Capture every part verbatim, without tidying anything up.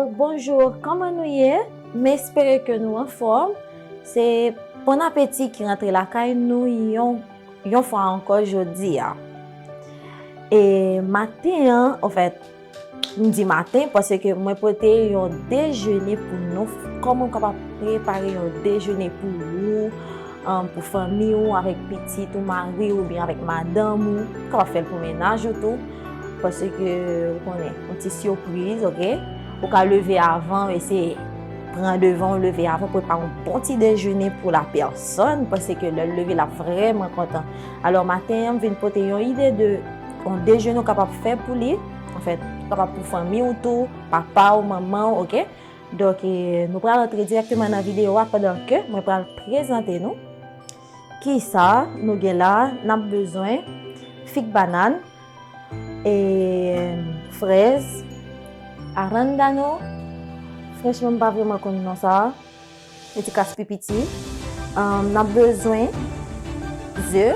Bonjou, kòman nou ye? M espere ke nou anfòm. Se Bon Apeti ki rantre lakay nou yon, yon fwa ankò jodi a. E maten an, anfèt, m di maten paske mwen pote yon dejene pou nou. Kòman w kapab prepare yon dejene pou ou, um, pou fanmi w, avèk pitit ou, mari w, oubyen avèk madanm ou. Ou kapab fè l pou mennaj ou tou. Paske, ou konnen, yon ti sipriz, oke? Ou ka leve avan, eseye pran devan w, leve avan, prepare yon bon ti dejene pou lapèsòn, paske lè l leve, l ap vrèman kontan. Alò, maten an, m vin pote yon ide de yon dejene ou kapab fè pou li, anfèt, kapab pou fanmi w tou, papa w, manman w, oke? Donk, e, nou pral rantre dirèkteman nan videyo a pandan ke mwen pral prezante nou. Kisa nou gen la? N ap bezwen fig banàn, e, frèz, arándano. Franchman, m pa vrèman konn non sa a. Yon ti kas pi piti. Ahn, n ap bezwen ze,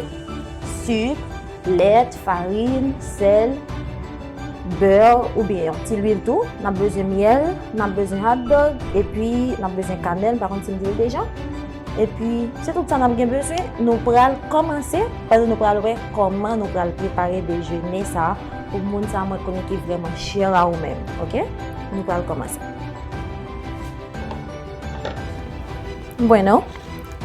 sik, lèt, farin, sèl, bè oubyen yon ti lwil tou. N ap bezwen myèl, n ap bezwen hotdog, epi n ap bezwen kanèl, m pa konn si m di l deja. Epi, se tout sa n ap gen bezwen. Nou pral kòmanse, pandan nou pral wè kòman nou pral prepare dejene sa a pou moun sa a mwen konnen ki vrèman chè a ou menm, oke? Nou pral kòmanse. Bueno,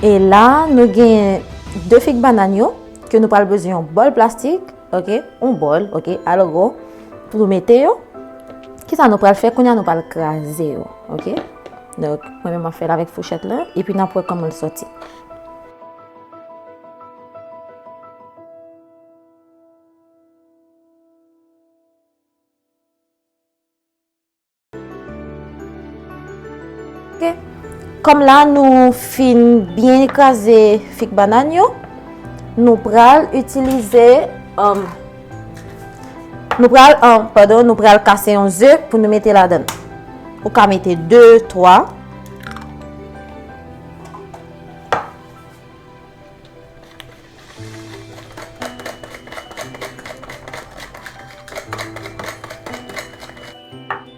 e la, nou gen de fig banàn yo, ke nou pral bezwen yon bòl plastik, oke? Yon bòl, oke? Algo, pou nou mete yo. Kisa nou pral fè? Kounye a nou pral kraze yo, oke? Donk, mwen menm m ap fè l avèk fouchèt la, epi n ap wè kòman l sòti. Ok. Kòm la nou fin byen kraze fig banàn yo, nou pral itilize, um, nou pral, um, padon, nou pral kase yon ze pou nou mete ladan. Ou ka mete de, twa.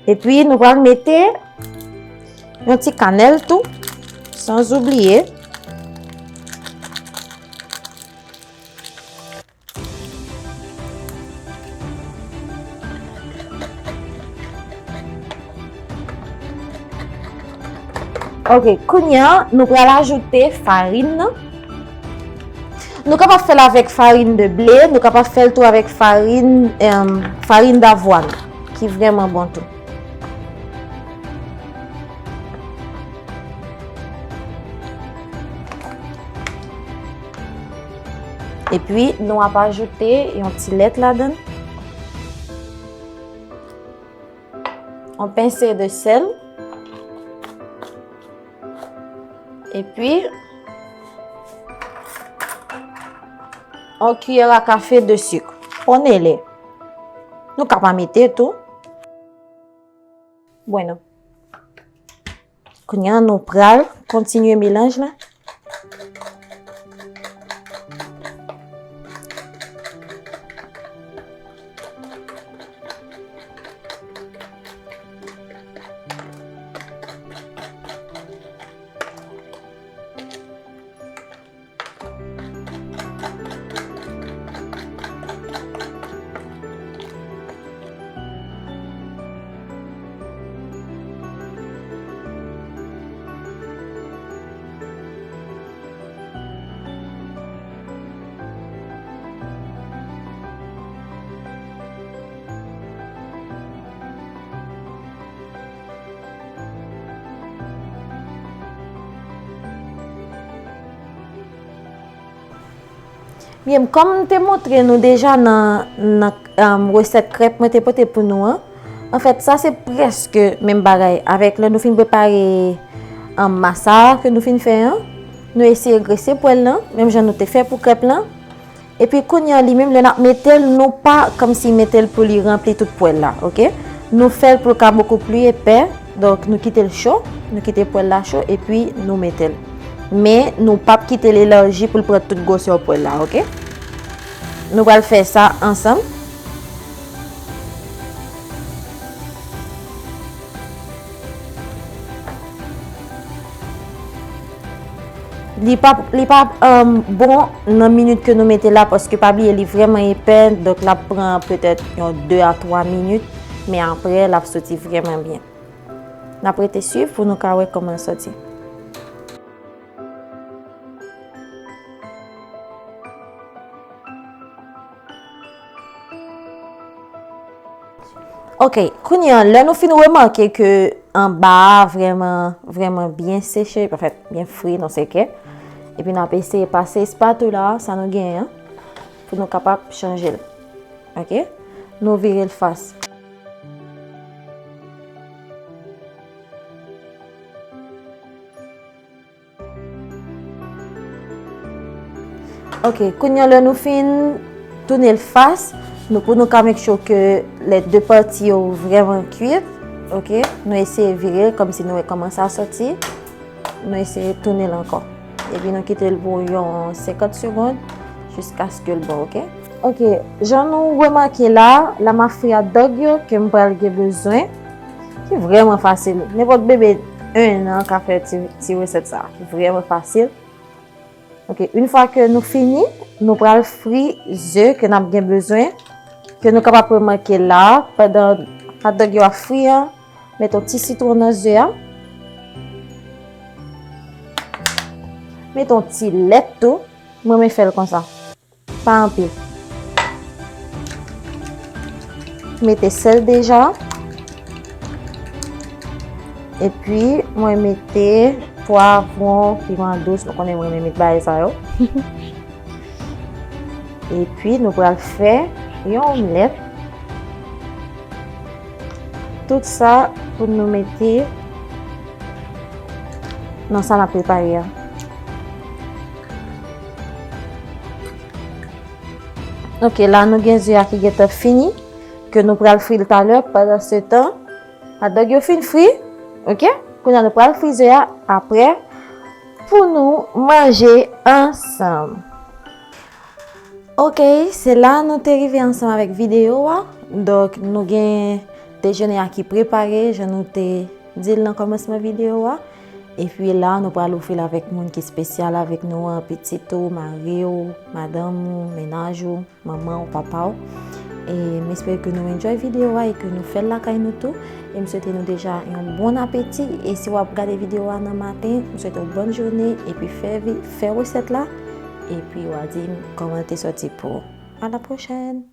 Epi nou pral mete yon ti kanèl tou, san oubliye. Ok, kounye a, nou pral ajoute farin nan. Nou kapab fè l avèk farin de ble, nou kapab fè l tou avèk farin, em, farin davwàn, ki vrèman bon tou. Epi, nou ap ajoute yon ti lèt ladan. Yon pense de sèl. Epi, yon kiyè a kafe de sik. Ponele. Nou ka pa mete tou. Bueno. Kounye a, nou pral kontinye melanj la. Byen, kòm m te montre nou deja nan, nan, um, resèt krèp mwen te pote pou nou an, anfèt, sa se prèske menm bagay avèk lè nou fin prepare, um, masa ke nou fin fè an. Nou eseye grese pwèl lan, menm jan nou te fè pou krèp lan. Epi kounye a, li menm, lè n ap mete l, nou pa kòmsi mete l pou li ranpli tout pwèl la, oke? Nou fè l pou l ka bokou pli epè. Donk, nou kite l cho, nou kite pwèl la cho, epi nou mete l. Men, nou p ap kite l elaji pou l pran tout gwosè pwèl la, oke? Nou pral fè sa ansanm. Li pa, li pa, um, bon nan minit ke nou mete la, paske pa bliye li vrèman epè, donk l ap pran petèt yon de a twa minit, men apre l ap soti vrèman byen. N ap rete swiv pou nou ka wè kòman l soti. Ok, kounye a, lè nou fin remake ke anba a vrèman, vrèman byen seche, anfèt, byen fri, non, seke, epi n ap eseye pase espatula a, sa nou genyen an, pou nou kapab chanje l. Ok? Nou vire l fas. Ok, kounye a lè nou fin tounen l fas, nou, pou nou ka make sure ke lè de pati yo vrèman kuit, ok, nou eseye vire l kòmsi nou wè kòman sa soti. Nou eseye tounen l ankò. Epi nou kite l pou yon senkant segonn jiskaske l bon, ok? Ok, jan nou remake la, la m ap fri hot dog yo ke m pral gen bezwen, ki vrèman fasil. Nenpòt bebe en an ka fè ti, ti resèt sa, ki vrèman fasil. Ok, yon fwa ke nou fini, nou pral fri ze ke n ap gen bezwen, ke nou kapab remake la, pandan hot dog yo ap fri an, mete yon ti sitwon nan ze a. Mete yon ti lèt tou. Mwen renmen fè l konsa. Pa anpil. Mete sèl deja. Epi, mwen mete pwavwon, piman dous. Nou konnen mwen renmen met bagay sa yo. Epi, nou pral fè yon omlèt. Tout sa pou nou mete nan sa n ap prepare a. Ok, la nou gen ze a ki gentan fini, ke nou pral fri l talè. Pandan se tan, hot dog yo fin fri, ok? Kounye a nou pral fri ze a, apre, pou nou manje ansanm. Ok, se la nou te rive ansanm avèk videyo a. Donk, nou gen dejene a ki prepare, jan nou te di l nan kòmansman videyo a. Epi la, nou pral ofri l avèk moun ki espesyal avèk nou an, pitit ou, mari w, madanm ou, mennaj ou, manman w, papa w. E m espere ke nou enjoy videyo a e ke nou fè l lakay nou tou. E m swete nou deja yon bon apeti. E si w ap gade videyo a nan maten, m swete w bòn jounen epi fè vi-, fè resèt la. Epi w a di m kòman l te sòti pou ou. À la prochaine!